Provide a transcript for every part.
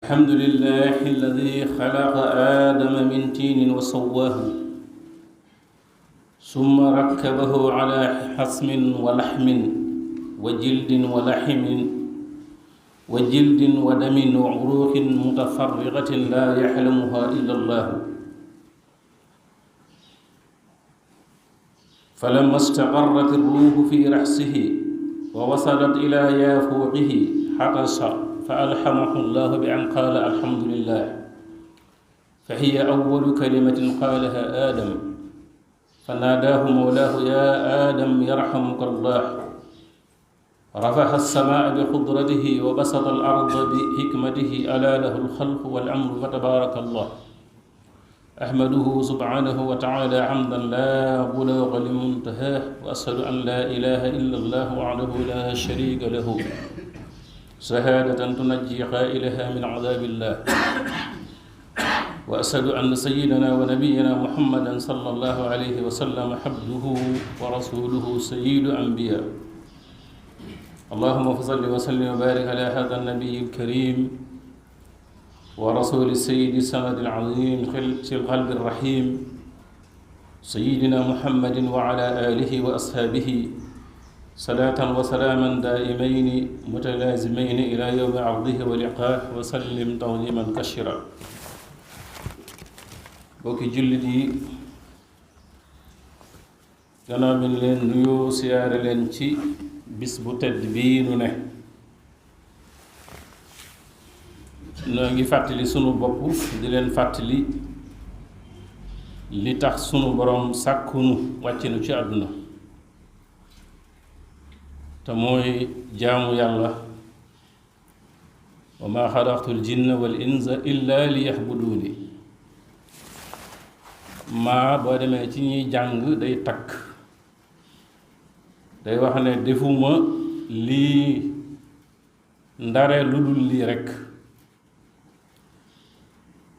الحمد لله الذي خلق آدم من طين وسواه ثم ركبه على حصم ولحم وجلد ولحم وجلد ودم وعروق متفرقة لا يعلمها إلا الله. فلما استقرت الروح في رأسه ووصلت إلى يافوقه حقص فألحمه الله بأن قال الحمد لله، فهي أول كلمة قالها آدم، فناداه مولاه يا آدم يرحمك الله. رفع السماء بقدرته وبسط الأرض بحكمته، ألا له الخلق والأمر فتبارك الله. أحمده سبحانه وتعالى حمدا لا بلوغ لمنتهاه، وأشهد أن لا إله إلا الله وحده لا شريك له شهادة تنجي قائلها من عذاب الله. وأشهد أن سيدنا ونبينا محمدا صلى الله عليه وسلم عبده ورسوله سيد الأنبياء. اللهم صل وسلم وبارك على هذا النبي الكريم ورسول السيد السند العظيم في القلب الرحيم سيدنا محمد وعلى آله وأصحابه صلاة وسلاما دائمين متلازمين إلى يوم عرضه ولقاه وسلم تسليما كثيرا. bokki jullit yi, gannaaw bi leen nuyoo siyaare leen ci bis bu tedd bii nu ne, noo ngi fàttali sunu bopp di leen fàttali li tax sunu boroom sàkkunu wàccinu ci àdduna te mooy jaamu yàlla. wa ma xalaqtul jinna wal insa illa li yaxbuduuni. maa boo demee ci ñuy jàng day takk, day wax ne defuma lii ndare lu dul lii rekk,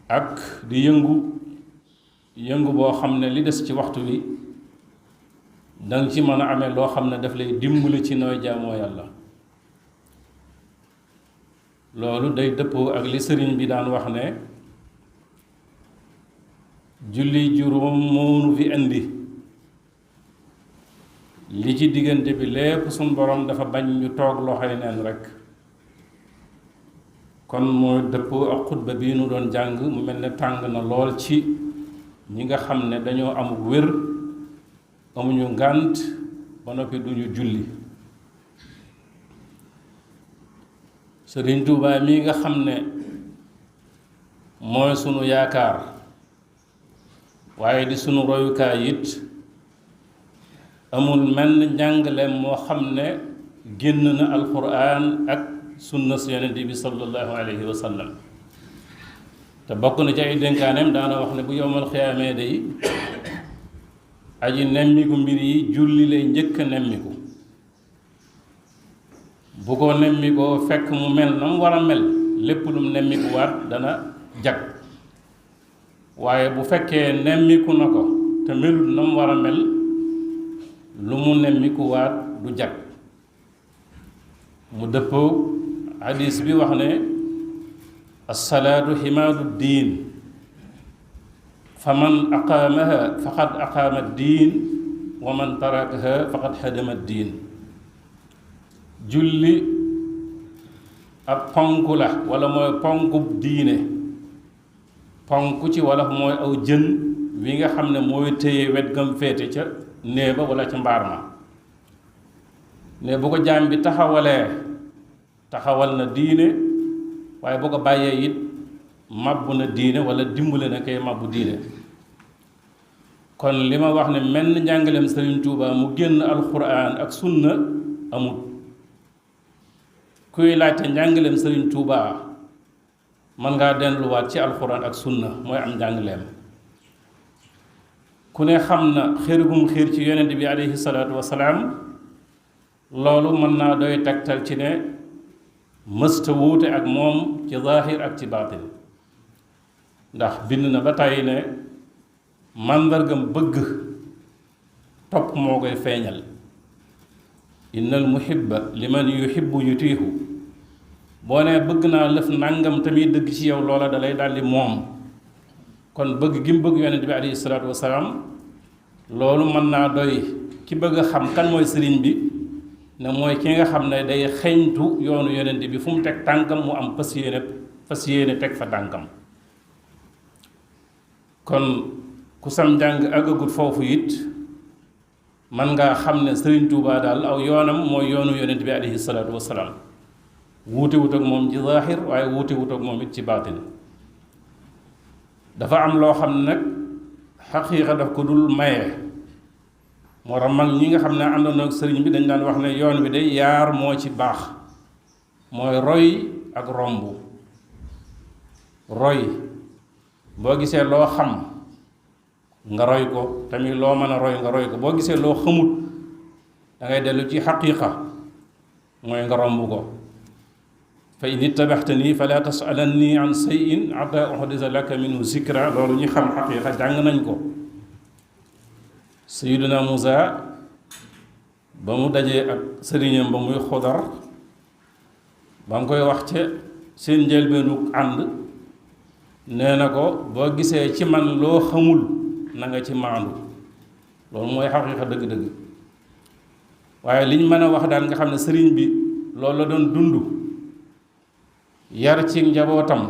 ak di yëngu boo xam ne li des ci waxtu wi danga ci mën a amee loo xam ne daf lay dimbali ci nooy jaamoo yàlla. loolu day dëppoo ak li sëriñ bi daan wax ne julli juróom moonu fi indi, li ci diggante bi lépp suñ borom dafa bañ ñu toog loxoy neen rekk. kon mooy dëppoo ak xutba bii nu doon jàng, mu mel ne tàng na lool ci ñi nga xam ne dañoo amul wér, amuñu ngànt ba noppi duñu julli. Sëriñ Tuubaa mii nga xam ne mooy sunu yaakaar waaye di sunu royukaay it, amul menn njàngaleem moo xam ne génn na alquran ak sunna si yonent bi sallallahu alayhi wa sallam. te bokk na ci ay dénkaaneem daana wax ne bu yowmal xiyaamee day aji nemmiku mbir yi julli lay njëkk a nemmiku. bu ko nemmikoo fekk mu mel na mu war a mel, lépp lu mu nemmikuwaat dana jag. waaye bu fekkee nemmiku na ko te melut na mu war a mel, lu mu nemmikuwaat du jag. mu dëppoo hadis bi wax ne assalaatu ximaadu diin, fa man aqaamaha faqad aqaama diin wa man tarakaha faqad hadama diin. julli ab ponk la wala mooy ponkub diine. ponk ci wala mooy aw jën wi nga xam ne mooy téye wet gam féete ca néeg ba wala ca mbaar ma. ne bu ko jaam bi taxawal na diine, waaye bu ko bàyyee it màbbu na diine wala dimbale na kay màbbu diine. kon li ma wax ne menn njàngaleem Sëriñ Tuubaa mu génn alxuraan ak sunna amut. kuy laajte njàngaleem Sëriñ Tuubaa mën ngaa delluwaat ci alxuraan ak sunna, mooy am njàngaleem. ku ne xam na xër gum xër ci yonent bi aleyhi salaatu wasalaam, loolu mën naa doy tegtal ci ne mësta wuute ak moom ci zaahir ak ci baatin. ndax bind na ba tàyyi ne màndargam bëgg topp moo koy feeñal. innal muhibba liman yuhibbu yutiihu boo nee bëgg naa lëf nangam tamit dëgg ci yow loola dalay daldi moom. kon bëgg gi mu bëgg yonent bi alayhi salaatu wasalaam loolu mën naa doy ki bëgg a xam kan mooy sëriñ bi ne mooy ki nga xam ne day xeeñtu yoonu yonent bi fu mu teg tànkam mu am fas yéene teg fa tànkam. kon ku sam njàng àggagut foofu it man ngaa xam ne Sëriñ Tuubaa daal aw yoonam mooy yoonu yonent bi alayhi salaatu wasalaam wuute wut ak moom ci zaahir waaye wuute wut ak moom it ci baatin. dafa am loo xam ne nag xaqiiqa daf ko dul maye moo tax mag ñi nga xam ne àndoon ak sëriñ bi dañ daan wax ne yoon bi day yaar moo ci baax mooy roy ak romb. roy boo gisee loo xam nga roy ko tamit loo mën a roy nga roy ko boo gisee loo xamut da ngay dellu ci xaqiiqa mooy nga romb ko. fa in ittabaxtani fala tasalanni an sayin ata uhdisa laka minhu zikra loolu ñu xam xaqiiqa jàng nañ ko. Sayyiduna Musa ba mu dajee ak sëriñam ba muy Xudar ba mu koy wax ca seen njëlbeenu ànd nee na ko boo gisee ci man loo xamul na nga ci maandu loolu mooy xaqiiqa dëgg-dëgg. waaye liñ mën a wax daal nga xam ne sëriñ bi loolu la doon dund yar ci njabootam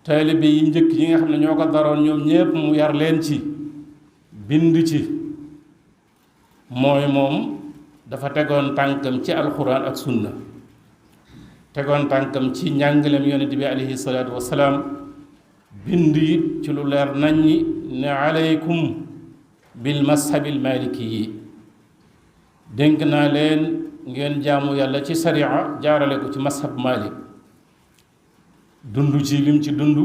taalibe yi njëkk yi nga xam ne ñoo ko daroon ñoom ñépp mu yar leen ci bind ci mooy moom dafa tegoon tànkam ci alxuraan ak sunna tegoon tànkam ci njàngaleem yonent bi alayhi salaatu wasalaam bind it ci lu leer naññi ne aleykum bil mashabil maliki yi dénk naa leen ngeen jaamu yàlla ci sariya jaarale ko ci mashab malik dund ci lim ci dund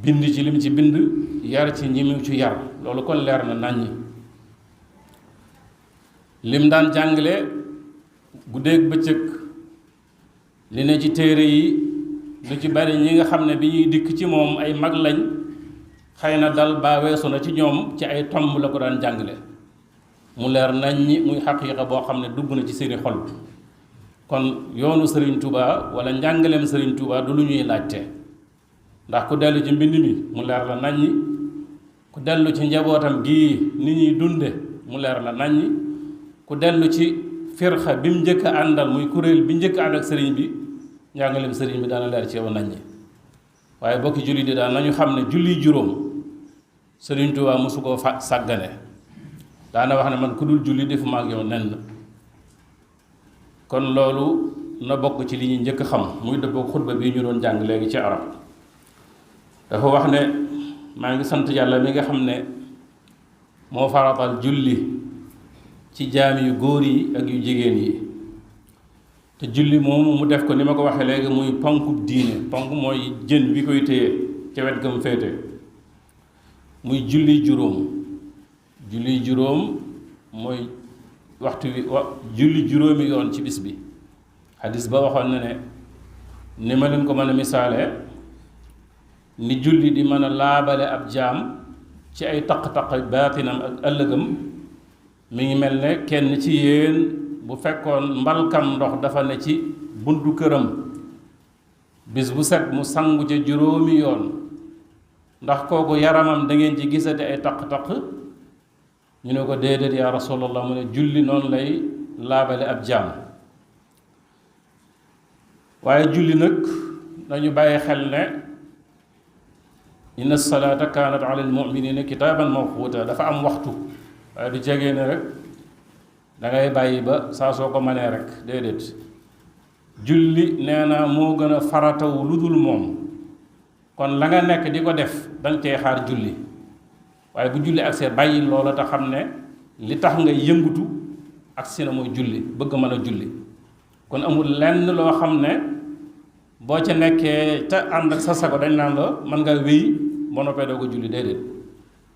bind ci lim ci bind yar ci ñi mu ci yar loolu kon leer na naññi. lim daan jàngale guddeeg bëccëg li ne ci téere yi lu ci bari ñi nga xam ne bi ñuy dikk ci moom ay mag lañ xëy na dal baa weesu na ci ñoom ci ay tomb la ko daan jàngale mu leer naññi muy xaqiiqa boo xam ne dugg na ci seeni xol. kon yoonu Serigne Touba wala njàngaleem Serigne Touba du lu ñuy laajte ndax ku dellu ci mbind mi mu leer la naññi ku dellu ci njabootam gii ni ñuy dunde mu leer la naññi ku dellu ci firxa bi mu njëkk a àndal muy kuréel bi njëkk a ànd ak sëriñ bi njàngaleem sëriñ bi daana leer ci yow naññi. waaye bokki julli di daal nañu xam ne julli juróom Serigne Touba mosu koo sàggane daana wax ne man ku dul julli defuma ak yow nen. kon loolu na bokk ci li ñuy njëkk xam muy dëppoo xutba bi ñu doon jàng léegi ci arab dafa wax ne maa ngi sant yàlla mi nga xam ne moo faratal julli ci jaami yu góor yi ak yu jigéen yi te julli moomu mu def ko ni ma ko waxee léegi muy ponkub diine ponk mooy jën bi koy téye ca wet gam féete muy julli juróom mooy waxtu wi julli juróomi yoon ci bis bi xadis ba waxoon na ne ni ma leen ko mën a misaale ni julli di mën a laabale ab jaam ci ay taq-taq baatinam ak ëllëgam mi ngi mel ne kenn ci yéen bu fekkoon mbalkam ndox dafa ne ci buntu këram bis bu set mu sangu ca juróomi yoon ndax kooku yaramam da ngeen ci gisate ay taq-taq ñu ne ko déedéet yaa rasulallah mu ne julli noonu lay laabale ab jaam. waaye julli nag dañu bàyyi xel ne inna salaata kaanat ala almuminina kitaaban mawquuta dafa am waxtu waaye du jegee ne rek dangay bàyyi ba saa soo ko mënee rek déedéet. julli nee na moo gën a faratawu lu dul moom kon la nga nekk di ko def danga cee xaar julli waaye bu julli agsee bàyyi loola te xam ne li tax ngay yëngutu agsi na mooy julli bëgg mën a julli kon amul lenn loo xam ne boo ca nekkee te ànd ak sa sago dañ naan la mën nga wéy boo noppee doo ko julli déedéet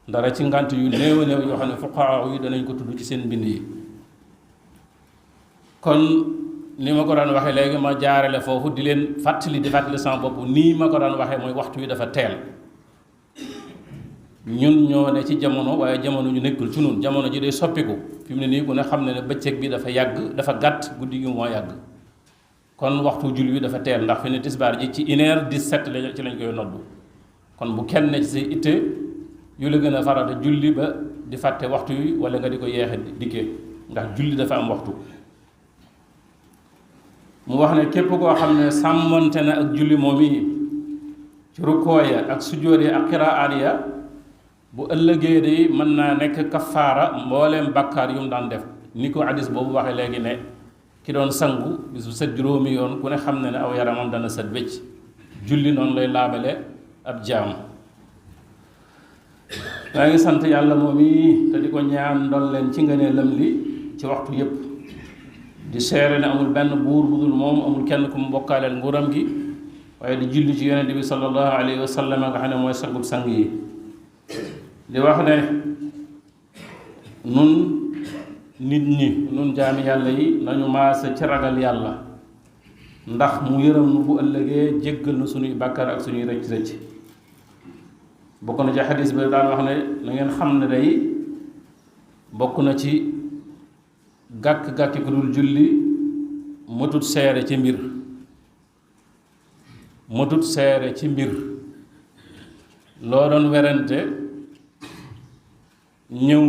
ndara ci ngànt yu néew a néew yoo xam ne fuqahaa yi danañ ko tudd ci seen mbind yi. kon ni ma ko daan waxee léegi ma jaarale foofu di leen fàttali sama bopp nii ma ko daan waxee mooy waxtu wi dafa teel ñun ñoo ne ci jamono waaye jamono ñu nekkul ci ñun jamono ji day soppiku fi mu ne nii ku ne xam ne ne bëccëg bi dafa yàgg dafa gàtt guddi gi moo yàgg kon waxtu julli bi dafa teel ndax fi ne tisbaar ji ci 1h17 ci lañ koy noddu kon bu kenn ci say itte yu la gën a farata julli ba di fàtte waxtu yi wala nga di ko yeexe dikkee ndax julli dafa am waxtu. mu wax ne képp koo xam ne sàmmante na ak julli moom yi ci rukkoo ya ak sujjóot ya ak qiraat ya bu ëllëgee de mën naa nekk kafaara mbooleem bàkkaar yu mu daan def ni ko hadis boobu waxee léegi ne ki doon sangu bisu set juróomi yoon ku ne xam ne ne aw yaramam dana set wécc julli noonu lay laabale ab jaam. maa ngi sant yàlla moom yi te di ko ñaan ndolleen ci ngëneelam li ci waxtu yépp di seere ne amul benn buur bu dul moom amul kenn ku mu bokkaaleel nguuram gi waaye di julli ci yonente bi sallallahu alayhi wa sallam nga xam ne mooy sangub sang yi di wax ne nun nit ñi nun jaami yàlla yi nañu maase ci ragal yàlla ndax mu yërëm nu bu ëllëgee jéggal nu suñuy bàkkar ak suñuy rëcc rëcc bokk na ci xadis bi daan wax ne na ngeen xam ne day bokk na ci gàkk-gàkki ku dul julli matut seere ci mbir matut seere ci mbir loo doon werante ñëw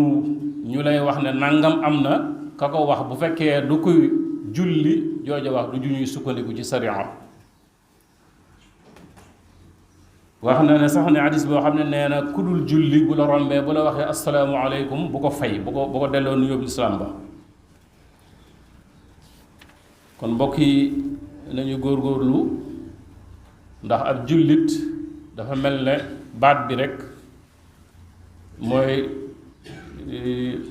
ñu lay wax ne nangam am na ka ko wax bu fekkee du koy julli jooja wax du ju ñuy sukkandiku ci sariya wax na ne sax ne hadis boo xam ne nee na ku dul julli bu la rombee bu la waxee assalaamu aleykum bu ko fay bu ko delloo nuyoo lislaam ba kon mbokk yi nañu góorgóorlu ndax ab jullit dafa mel ne baat bi rekk mooy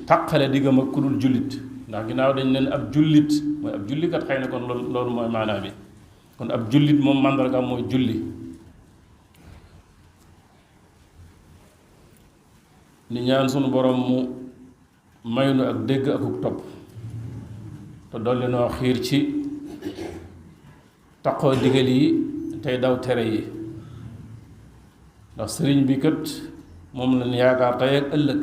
taqale diggam ak ku dul jullit ndax ginnaaw dañ leen ab jullit mooy ab jullikat xëy na kon loolu mooy maanaa bi kon ab jullit moom màndarga mooy julli ni ñaan sunu borom mu may nu ak dégg akuk topp te dolli noo xiir ci taqoo digal yi tey daw tere yi ndax sëriñ bi kat moom lañ yaakaar tey ak ëllëg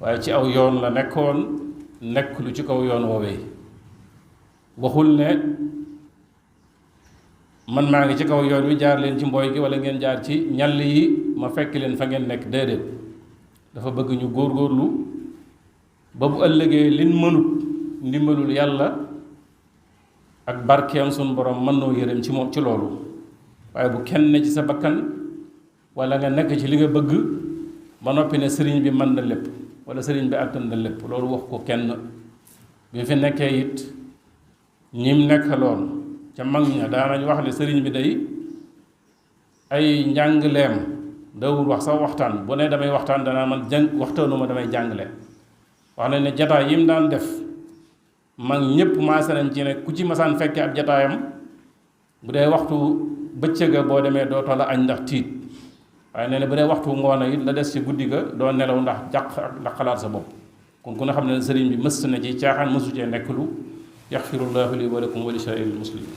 waaye ci aw yoon la nekkoon nekk lu ci kaw yoon woowee waxul ne man maa ngi ci kaw yoon wi jaar leen ci mbooy gi wala ngeen jaar ci ñall yi ma fekk leen fa ngeen nekk déedéet dafa bëgg ñu góorgóorlu ba bu ëllëgee liñ mënut ndimbalul yàlla ak barkeem sunu borom mën noo yërëm ci moom ci loolu waaye bu kenn ne ci sa bakkan wala nga nekk ci li nga bëgg ba noppi ne sëriñ bi mën na lépp wala sëriñ bi àttan na lépp loolu wax ko kenn bi fi nekkee it ñim nekkaloon ca mag ña daanañ wax ne sëriñ bi day ay njàngleem dawul wax sax waxtaan bu ne damay waxtaan danaa man waxtaanuma damay jàngale wax nañ ne jataay yim daan def mag ñépp maase nañ ci ne ku ci masaan fekke ab jataayam bu dee waxtu bëccëga boo demee dootoo la añ ndax tiit waaye nee na bu dee waxtu ngoona it la des ci guddi ga doo nelaw ndax jàq ak ndax xalaat sa bopp kon ku ne xam ne sëriñ bi mës na ci caaxaan mësu cee nekk lu yaxfirullahu li wa lakum wa li saa'iril muslimin